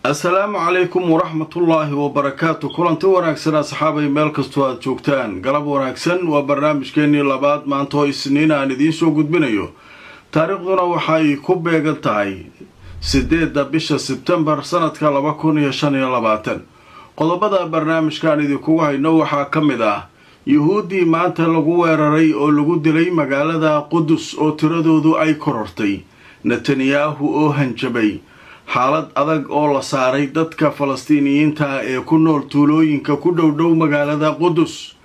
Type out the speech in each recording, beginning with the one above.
Asalaamu calaykum waraxmatullaahi wabarakaatu. Kulanti wanaagsan asxaabay, meel kastoo aad joogtaan, galab wanaagsan. Waa barnaamijkeenii labaad maanta oo Isniin aan idiin soo gudbinayo. Taariikhduna waxay ku beegan tahay 8-da bisha Sebtembar sanadka 2025. Qodobada barnaamijkaan idinkugu hayno waxaa ka mid ah Yuhuuddii maanta lagu weeraray oo lagu dilay magaalada Qudus oo tiradoodu ay korortay, Netanyahu oo hanjabay, xaalad adag oo la saaray dadka Falastiiniyiinta ee ku nool tuulooyinka ku dhow dhow magaalada Qudus.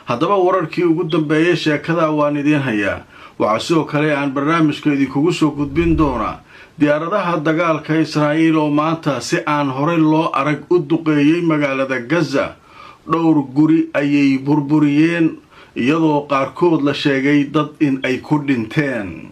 Haddaba wararkii ugu dambeeyay sheekada waan idiin hayaa. Waxaa sidoo kale aan barnaamijka idinkugu soo gudbin doonaa diyaaradaha dagaalka Israa'iil oo maanta si aan horey loo arag u duqeeyey magaalada Gaza. Dhowr guri ayay burburiyeen, iyadoo qaarkood la sheegay dad in ay ku dhinteen.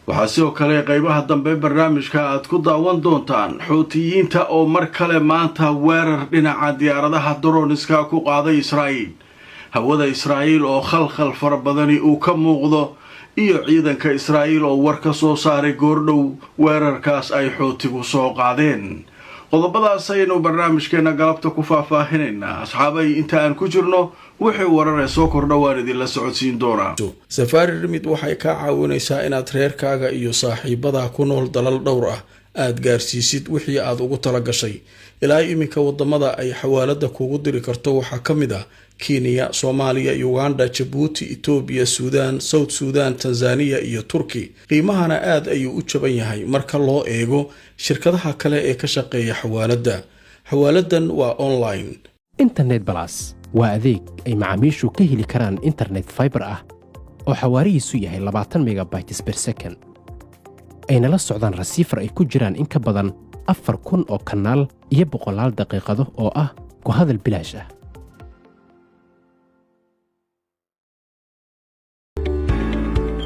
Waxaa sidoo kale qeybaha dambe barnaamijka aad ku daawan doontaan Xuutiyiinta oo mar kale maanta weerar dhinaca diyaaradaha droniska ku qaaday Israa'iil, hawada Israa'iil oo khalkhal fara badani uu ka muuqdo, iyo ciidanka Israa'iil oo war ka soo saaray goordhow weerarkaas ay Xuutigu soo qaadeen. Qodobadaas ayaynu barnaamijkeena galabta ku faahfaahinaynaa asxaabay. Inta aan ku jirno wixii warar ee soo kordha waan idinla socodsiin doonaa. Safari Remit waxay kaa caawinaysaa inaad reerkaaga iyo saaxiibadaa ku nool dalal dhowr ah aad gaarsiisid wixii aad ugu tala gashay. Ilaa iminka wadamada ay xawaalada kuugu diri karto waxaa ka mid ah Kenya, Soomaaliya, Uganda, Jabuuti, Itoobiya, Suudaan, South Suudan, Tanzaniya iyo Turki. Qiimahana aad ayuu u jaban yahay marka loo eego shirkadaha kale ee ka shaqeeya xawaaladda. Xawaaladan waa online. Internet Plus waa adeeg ay macaamiishu ka heli karaan internet fiber ah oo xawaarihiisu yahay 20 megabytes per second, ayna la socdaan receiver ay ku jiraan in ka badan 4000 oo kanaal iyo boqolaal daqiiqado oo ah ku hadal bilaash ah.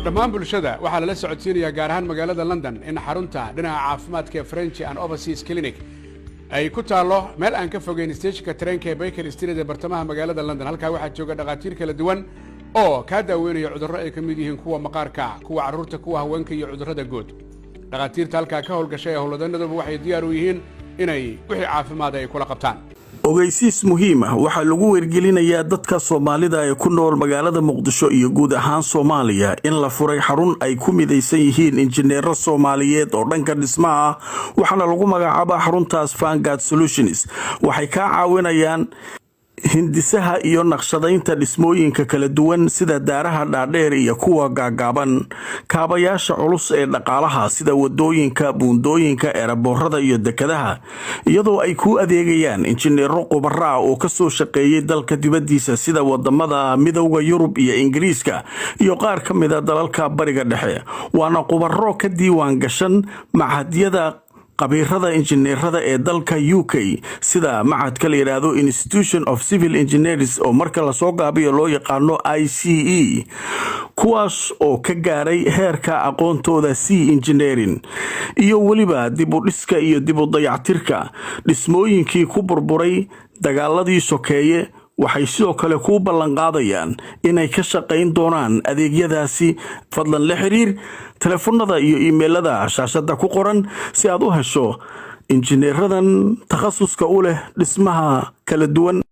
Dhammaan bulshada waxaa lala socodsiinayaa, gaar ahaan magaalada London, in xarunta dhinaca caafimaadka ee French and Overseas Clinic ay ku taallo meel aan ka fogeyn steeshinka tareenka ee Baker Street ee bartamaha magaalada London. Halkaa waxaa jooga dhakhaatiir kala duwan oo kaa daaweynaya cudurro ay ka mid yihiin kuwa maqaarka, kuwa carruurta, kuwa haweenka iyo cudurrada guud. Dhakhaatiirta halkaa ka howlgashay ee howlwadanaduba waxay diyaar u yihiin inay wixii caafimaada ay kula qabtaan. Ogeysiis muhiim ah: waxaa lagu wargelinayaa dadka Soomaalida ee ku nool magaalada Muqdisho iyo guud ahaan Soomaaliya in la furay xarun ay ku midaysan yihiin injineero Soomaaliyeed oo dhanka dhismaha ah, waxaana lagu magacaabaa xaruntaas Vanguard Solutions. Waxay kaa caawinayaan hindisaha iyo naqshadaynta dhismooyinka kala duwan, sida daaraha dhaadheer iyo kuwa gaagaaban, kaabayaasha culus ee dhaqaalaha sida wadooyinka, buundooyinka, eeraboorada iyo dekadaha, iyadoo ay kuu adeegayaan injineero khubaro ah oo kasoo shaqeeyay dalka dibadiisa, sida wadamada Midowda Yurub iyo Ingiriiska iyo qaar ka mida dalalka Bariga Dhexe. Waana khubaro ka diiwaan gashan machadyada khabiirada injineerada ee dalka UK, sida machadka la yidhaahdo Institution of Civil Engineers, oo marka lasoo gaabiyo loo yaqaano ICE, kuwaas oo ka gaaray heerka aqoontooda C Engineering, iyo weliba dib u dhiska iyo dib u dayactirka dhismooyinkii ku burburay dagaaladii sokeeye. Waxay sidoo kale kuu ballanqaadayaan inay ka shaqayn doonaan adeegyadaasi. Fadlan la xiriir telefoonada iyo iimeylada shaashada ku qoran si aad u hesho injineeradan takhasuska u leh dhismaha kala duwan.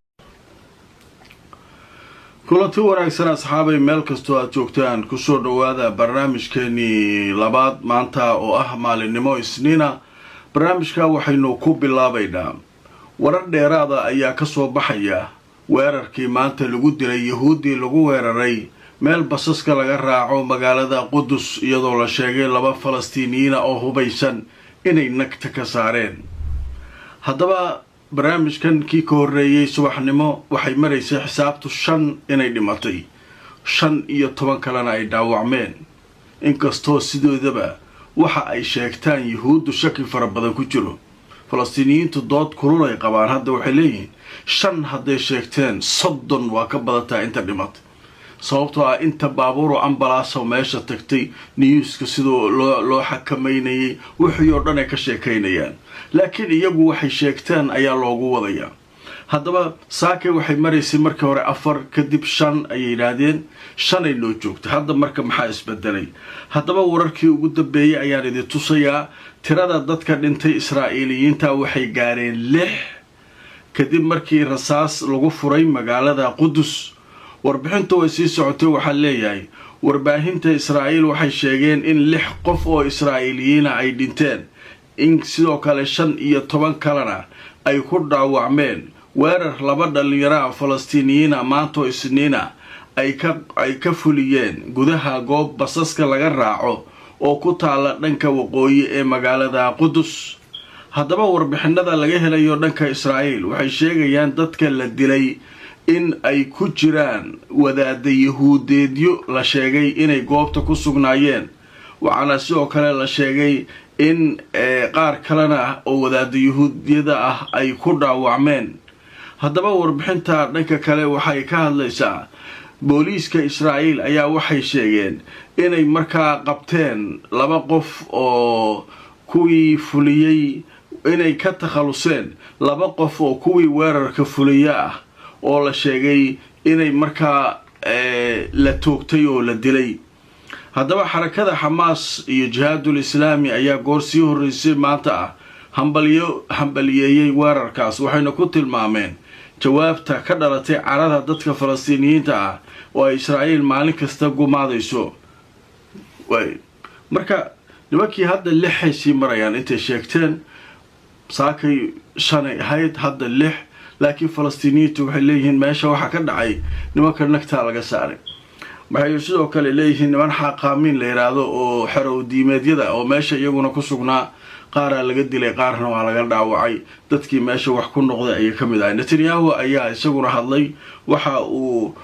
Kulanti wanaagsan asxaabay, meel kastoo aad joogtaan, kusoo dhowaada barnaamijkeenii labaad maanta oo ah maalinimo Isniina. Barnaamijka waxaynu ku bilaabaynaa warar dheeraada ayaa kasoo baxaya weerarkii maanta lagu dilay Yahuuddii lagu weeraray meel basaska laga raaco magaalada Qudus, iyadoo la sheegay laba Falastiiniyiina oo hubaysan inay nagta ka saareen. Haddaba barnaamijkan kii ka horreeyey subaxnimo waxay maraysay xisaabtu shan inay dhimatay, 15 kalena ay dhaawacmeen, inkastoo sidoodaba waxa ay sheegtaan Yuhuuddu shaki fara badan ku jiro. Falastiiniyiintu dood kulul ay qabaan hadda. Waxay leeyihiin shan hadday sheegteen, 30 waa ka badataa inta dhimatay. Sababtoo ah inta baabuuro ambalaasoo meesha tagtay, newska sidoo loo xakamaynayay, wixii oo dhan ay ka sheekaynayaan, laakiin iyagu waxay sheegteen ayaa loogu wadayaa. Haddaba saakay waxay maraysay markii hore 4, kadib 5 ayay yidhaahdeen, 5ay noo joogta hadda. Marka maxaa isbedelay? Haddaba wararkii ugu dambeeyey ayaan idin tusayaa. Tirada dadka dhintay Israa'iiliyiinta waxay gaareen 6 kadib markii rasaas lagu furay magaalada Qudus. Warbixintu way sii socotay. Waxaa leeyahay warbaahinta Israa'iil waxay sheegeen in 6 qof oo Israa'iiliyiina ay dhinteen, in sidoo kale 15 kalena ay ku dhaawacmeen weerar laba dhallinyaraha Falastiiniyiina maantoo Isniina ay ka fuliyeen gudaha goob basaska laga raaco oo ku taala dhanka waqooyi ee magaalada Qudus. Haddaba warbixinada laga helayo dhanka Israa'iil waxay sheegayaan dadka la dilay in ay ku jiraan wadaada Yahuudeedyo la sheegay inay goobta ku sugnaayeen, waxaana sidoo kale la sheegay in qaar kalena oo wadaada Yahuudyada ah ay ku dhaawacmeen. Haddaba warbixinta dhanka kale waxay ka hadlaysaa booliiska Israa'iil ayaa waxay sheegeen inay markaa qabteen 2 qof oo kuwii fuliyey, inay ka takhaluseen 2 qof oo kuwii weerarka fuliye ah oo la sheegay inay markaa la toogtay oo la dilay. Haddaba xarakada Xamaas iyo Jihaadul Islaami ayaa goor sii horreysay maanta ah hambaliyeeyey weerarkaas, waxayna ku tilmaameen jawaabta ka dhalatay carada dadka Falastiiniyiinta ah oo ay Israa'iil maalin kasta gumaadayso. Marka nimankii hadda 6ay sii marayaan, intay sheegteen saakay 5ay ahayd, hadda 6. Laakiin Falastiiniyiintu waxay leeyihiin meesha waxaa ka dhacay nimanka nagtaa laga saaray. Waxay sidoo kale leeyihiin niman xaaqaamiin la yidhaahdo oo xerow diimeedyada oo meesha iyaguna ku sugnaa qaaraa laga dilay, qaarna waa laga dhaawacay. Dadkii meesha wax ku noqday ayay ka mid ahay. Netanyahu ayaa isaguna hadlay, waxa uu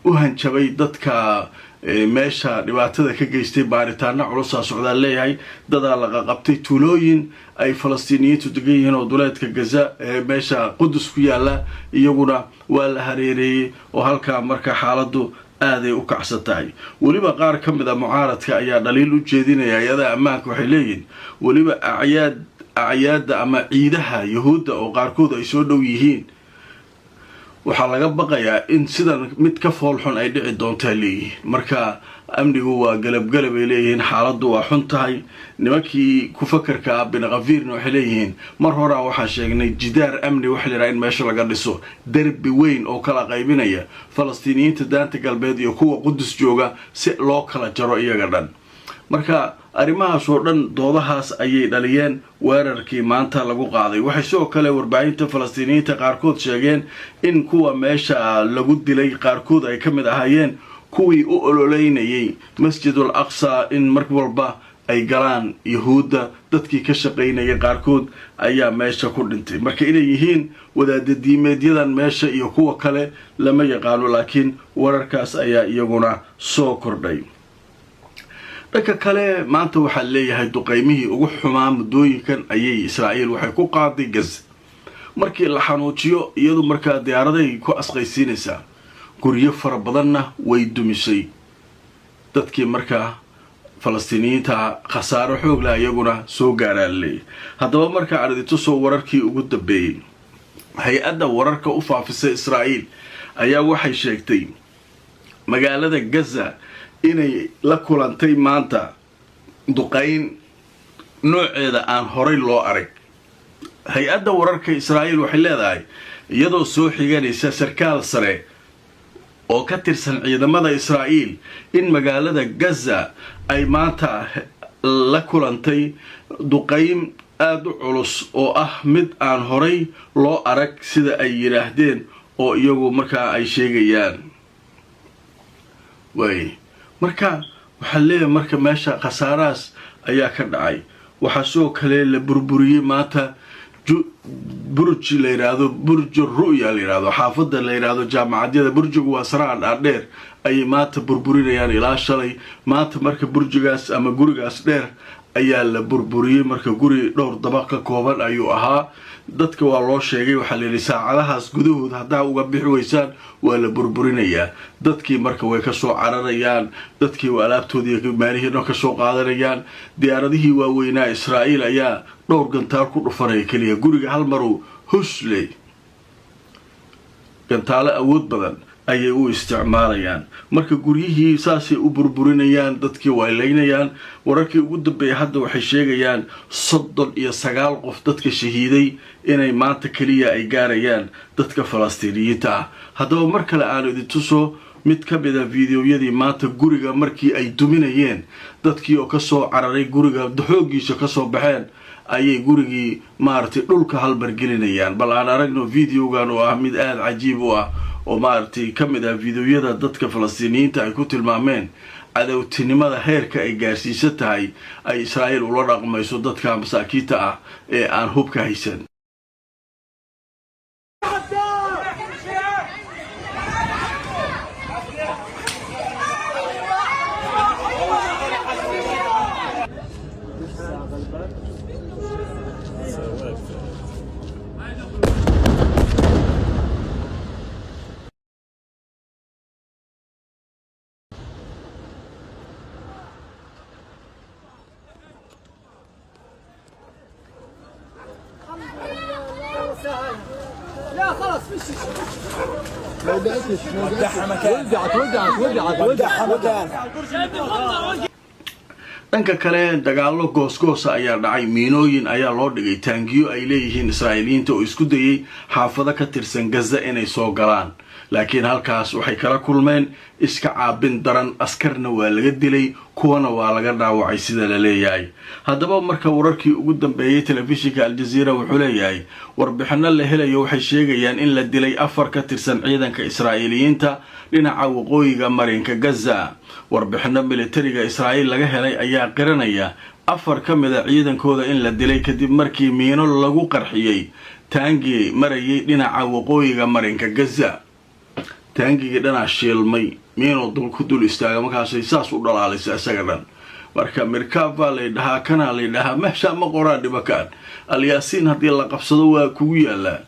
u hanjabay dadka meesha dhibaatada ka geystay. Baaritaano culusaa socdaa leeyahay, dadaa laqa qabtay. Tuulooyin ay Falastiiniyiintu degan yihiin oo duleedka Gaza ee meesha Qudus ku yaala iyaguna waa la hareereeyey, oo halkaa marka xaaladdu aaday u kacsan tahay. Weliba qaar ka mid a mucaaradka ayaa dhaliil u jeedinaya hay-adaha ammaanka. Waxay leeyihiin weliba acyaadda ama ciidaha Yahuudda oo qaarkood ay soo dhow yihiin, waxaa laga baqayaa in sidan mid ka foolxun ay dhici doontaa leeyihiin. Marka amnigu waa galabgalab ay leeyihiin, xaaladdu waa xun tahay. Nimankii ku fakarka ah Binkafiirna waxay leeyihiin mar horaa waxaa sheegnay jidaar amni waxa layidhaha in meesha laga dhiso, derbi weyn oo kala qaybinaya Falastiiniyiinta daanta galbeed iyo kuwa Qudus jooga si loo kala jaro iyaga dhan. Marka arrimahaas oo dhan doodahaas ayay dhaliyeen weerarkii maanta lagu qaaday. Waxay sidoo kale warbaahinta Falastiiniyiinta qaarkood sheegeen in kuwa meesha lagu dilay qaarkood ay ka mid ahaayeen kuwii u ololeynayay Masjidul Aqsa in mar walba ay galaan Yahuudda. Dadkii ka shaqaynayay qaarkood ayaa meesha ku dhintay. Marka inay yihiin wadaada diimeedyadan meesha iyo kuwa kale lama yaqaano, laakiin wararkaas ayaa iyaguna soo kordhay. Dhanka kale maanta waxaa leeyahay duqeymihii ugu xumaa muddooyinkan ayay Israa'iil waxay ku qaaday Gaza. Markii la xanuujiyo iyadu markaa diyaaraday ku asqaysiinaysaa, guryo fara badanna way dumisay. Dadkii markaa Falastiiniyiinta khasaaro xoog leh iyaguna soo gaaraa leeyahay. Haddaba markaa aan idin wararkii ugu dambeeyey, hay-adda wararka u faafisay Israa'iil ayaa waxay sheegtay magaalada Gaza inay la kulantay maanta duqayn nooceeda aan horay loo arag. Hay-adda wararka Israa'iil waxay leedahay, iyadoo soo xiganaysa sarkaal sare oo ka tirsan ciidamada Israa'iil, in magaalada Gaza ay maanta la kulantay duqayn aada u culus oo ah mid aan horay loo arag, sida ay yidhaahdeen oo iyagu markaa ay sheegayaan. Waay marka waxaa leeyahay marka meesha khasaarahaas ayaa ka dhacay. Waxaa sidoo kale la burburiyey maanta burj la yidhaahdo Burju Ru'ya la yidhahdo, xaafadda la yidhaahdo jaamacadyada. Burjigu waa saraha dhaadheer ayay maanta burburinayaan ilaa shalay maanta. Marka burjigaas ama gurigaas dheer ayaa la burburiyey. Marka guri dhowr dabaq ka kooban ayuu ahaa. Dadka waa loo sheegay, waxaa layidhi saacadahaas gudahood haddaa uga bixi weysaan waa la burburinayaa. Dadkii marka way kasoo cararayaan, dadkii alaabtoodii maalihii dhan kasoo qaadanayaan. Diyaaradihii waaweynaa Israa'iil ayaa dhowr gantaal ku dhufanaya keliya guriga hal maruu husley, gantaalo awood badan ayay u isticmaalayaan. Marka guryihii saasay u burburinayaan, dadkii way laynayaan. Wararkii ugu dambeeyay hadda waxay sheegayaan 39 qof dadka shahiiday inay maanta keliya ay gaarayaan dadka Falastiiniyiinta ah. Haddaba mar kale aan idin tuso mid ka mid a fiidiyoyadii maanta guriga markii ay duminayeen, dadkii oo kasoo cararay guriga xooggiisa kasoo baxeen ayay gurigii maaragtay dhulka halmar gelinayaan. Bal aan aragno videogan oo ah mid aada cajiib u ah oo maaragtay ka mid ah fiidiyoyada dadka Falastiiniyiinta ay ku tilmaameen cadowtinimada heerka ay gaarsiisan tahay ay Israa'iil ula dhaqmayso dadka masaakiinta ah ee aan hubka haysan. لا خلاص فيش ودعت ودعت ودعت ودعت مكان. Dhanka kale dagaallo goosgoosa ayaa dhacay, miinooyin ayaa loo dhigay taangiyo ay leeyihiin Israa'iiliyiinta oo isku dayay xaafado ka tirsan Gaza inay soo galaan, laakiin halkaas waxay kala kulmeen iska caabin daran. Askarna waa laga dilay, kuwana waa laga dhaawacay sida la leeyahay. Haddaba marka wararkii ugu dambeeyey telefishinka Aljaziira wuxuu leeyahay warbixino la helayo waxay sheegayaan in la dilay 4 ka tirsan ciidanka Israa'iiliyiinta dhinaca waqooyiga marinka Gaza. Warbixino militariga Israa'iil laga helay ayaa qiranaya 4 ka mid a ciidankooda in la dilay kadib markii miino lagu qarxiyey taangii marayay dhinaca waqooyiga marinka Gaza. Taangigii dhanaa shiilmay, miinuu dul ku dul istaaga, markaasay saas u dhalaalisa isaga dhan. Marka mirkaab baa laydhahaa, kanaa laydhahaa, meeshaa ma qoraan dhibakaan. Alyaasiin haddii la qabsado waa kugu yaalaa,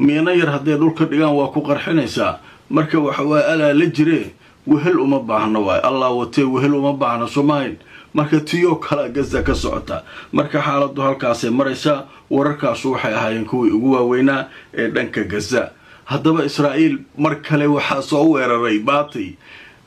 miino yar hadday dhulka dhigaan waa ku qarxinaysaa. Marka waxawaa alaa la jiree, wehel uma baahno, waay Allah watee, wehel uma baahno somahayn. Marka tiyoo kala Gaza ka socota, marka xaaladdu halkaasay maraysaa. Wararkaasu waxay ahaayeen kuwii ugu waaweynaa ee dhanka Gaza. Haddaba Israa'iil mar kale waxaa soo weeraray baatay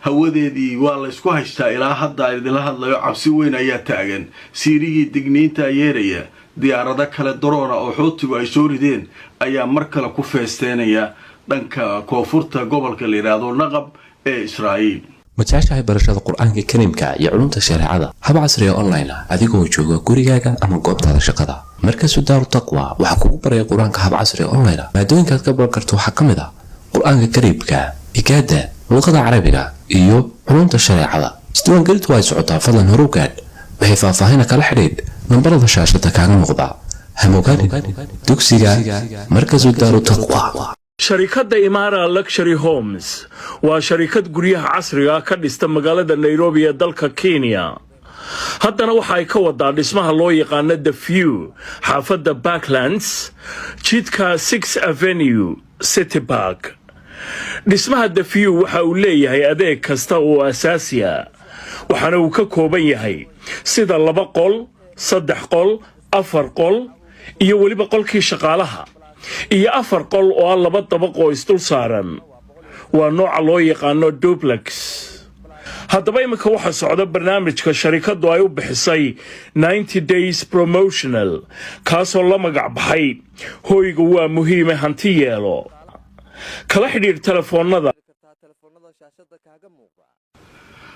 hawadeedii, waa laysku haystaa ilaa hadda idinla hadlayo. Cabsi weyn ayaa taagan, siirigii digniinta yeeraya, diyaarado kale daroona oo Xuutigu ay soo rideen ayaa mar kale ku feesteenaya dhanka koonfurta gobolka la yidhaahdo Naqab ee Israa'iil. Ma jeceshahay barashada Qur-aanka Kariimka iyo culumta shareecada hab casriga online ah adigoo jooga gurigaaga ama goobtaada shaqada? Markasu Daaru Taqwa waxaa kugu baraya Qur-aanka hab casriga online ah. Maadooyinkaad ka baran karto waxaa ka mid ah Qur-aanka Kariimka, higaada, luqada Carabiga iyo culumta shareecada. Isdiiwaangelintu ay socotaa, fadlan horuw gaadh. Waxay faahfaahina kala xidhiidh nambarada shaashada kaaga muuqda. Hamogaanin dugsiga Markasu Daaru Taqwa. Sharikadda Imaara Luxury Homes waa sharikad guryaha casriga ka dhista magaalada Nairobi ee dalka Kenya. Haddana waxa ay ka wadaa dhismaha loo yaqaano The View, xaafadda Parklands, jidka 6 Avenue, City Park. Dhismaha The View waxa uu leeyahay adeeg kasta oo asaasi ah, waxaana uu ka kooban yahay sida laba qol, saddex qol, afar qol iyo weliba qolkii shaqaalaha iyo afar qol oo ah laba dabaq oo isdul saaran, waa nooca loo yaqaano duplex. Haddaba iminka waxaa socda barnaamijka sharikaddu ay u bixisay 90 days promotional, kaasoo la magac baxay "Hoyga waa muhiime hanti yeelo". Kala xidhiidh telefoonnada.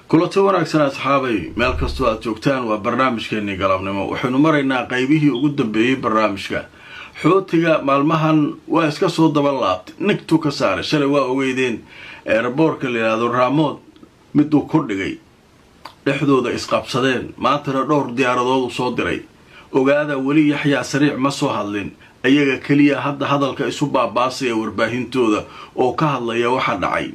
Kulanto wanaagsan asxaabay, meel kastoo aad joogtaan, waa barnaamijkeenii galabnimo. Waxaynu maraynaa qaybihii ugu dambeeyey barnaamijka. Xuutiga maalmahan waa iska soo daba laabtay, nigtu ka saaray. Shalay waa ogeydeen airportka la yidhaahdo Raamood miduu ku dhigay, dhexdooda isqabsadeen. Maantana dhowr diyaaradood soo diray. Ogaada, weli Yaxyaa Sariic ma soo hadlin. Ayaga keliya hadda hadalka isu baabaasaya warbaahintooda oo ka hadlaya waxa dhacay.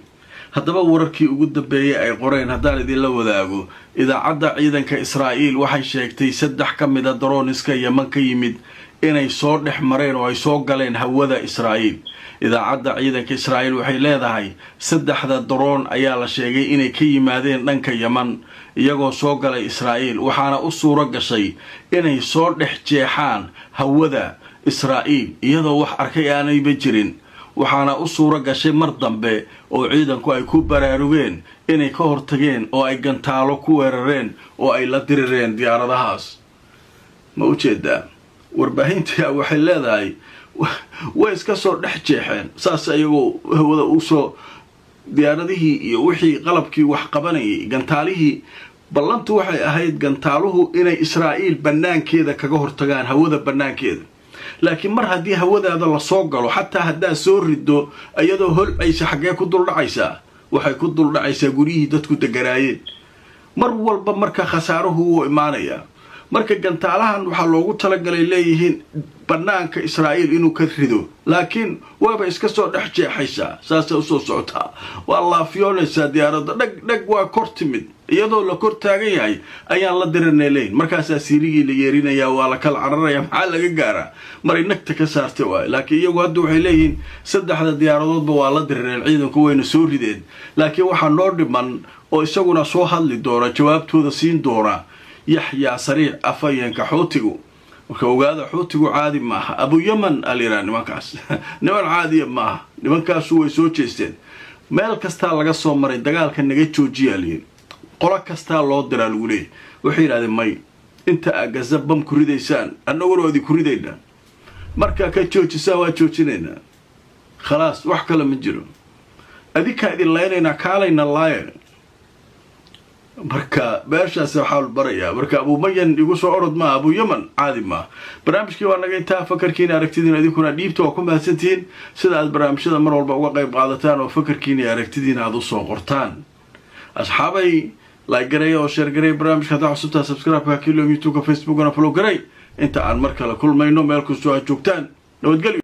Haddaba wararkii ugu dambeeyay ay qoreen haddaan idinla wadaago, idaacadda ciidanka Israa'iil waxay sheegtay saddex ka mid a drones-ka Yeman ka yimid inay soo dhex mareen oo ay soo galeen hawada Israa'iil. Idaacadda ciidanka Israa'iil waxay leedahay saddexda drone ayaa la sheegay inay ka yimaadeen dhanka Yeman, iyagoo soo galay Israa'iil, waxaana u suuro gashay inay soo dhex jeexaan hawada Israa'iil iyadoo wax arkay aanayba jirin. Waxaana u suuro gashay mar dambe oo ciidanku ay ku baraarugeen inay ka hortageen oo ay gantaalo ku weerareen oo ay la dirireen diyaaradahaas. Ma ujeedaa? Warbaahinta waxay leedahay way iska soo dhex jeexeen saas iyagoo hawada usoo diyaaradihii iyo wixii qalabkii wax qabanayay, gantaalihii. Ballantu waxay ahayd gantaaluhu inay Israa'iil bannaankeeda kaga hortagaan, hawada bannaankeeda. Laakiin mar haddii hawadaada lasoo galo, xataa haddaad soo rido iyadoo holcaysa, xaggee ku duldhacaysaa? Waxay ku duldhacaysaa guryihii dadku deganaayeen mar walba. Marka khasaaruhu wuu imaanayaa. Marka gantaalahan waxaa loogu talagalay, leeyihiin, bannaanka Israa'iil inuu ka rido, laakiin waaba iska soo dhex jeexaysaa, saasay usoo socotaa, waa laafiyoonaysaa diyaaradda, dhag dhag, waa kor timid. Iyadoo la kor taagan yahay ayaan la diranay leyn. Markaasaa siirigii la yeerinayaa, waa la kala cararaya. Maxaa laga gaaraa maray nagta ka saartay waay. Laakiin iyagu hadda waxay leeyihiin saddexda diyaaradoodba waa la dirireen ciidanku, wayna soo rideen. Laakiin waxaa noo dhiman oo isaguna soo hadli doona, jawaabtooda siin doona, Yaxyaa Sariic, afhayeenka Xuutigu. Marka ogaada, Xuutigu caadi maaha. Abu Yaman alayidhaha nimankaas, niman caadiya maaha nimankaasu. Way soo jeesteen, meel kastaa laga soo maray, dagaalka naga joojiyaa layidhi, qolo kastaa loo diraa lagu leeyay. Waxay yidhahdeen may, inta aa Gaza bam ku ridaysaan annaguna waa idinku ridaynaa, markaa ka joojisaan waa joojinaynaa. Khalaas, wax kale ma jiro, adinkaa idin laynaynaa, kaalayna laaya. Marka meeshaas waxaa barayaa. Marka Abumayan igu soo orod maaha, Abu Yaman caadi maaha. Barnaamijkii waa naga intaa. Fakarkiina, aragtidiina idinkuna dhiibta. Waa ku mahadsantihiin sida aad barnaamijyada mar walba uga qayb qaadataan oo fakarkiina iyo aragtidiina aada usoo qortaan. Asxaabay, like gareeya oo share gareey barnaamijka. Haddaa cusubtaa, subscribe-ka kilo, YouTube-ka, Facebookana follow garay. Inta aan mar kale kulmayno, meel kastoo aad joogtaan, nabadgelyo.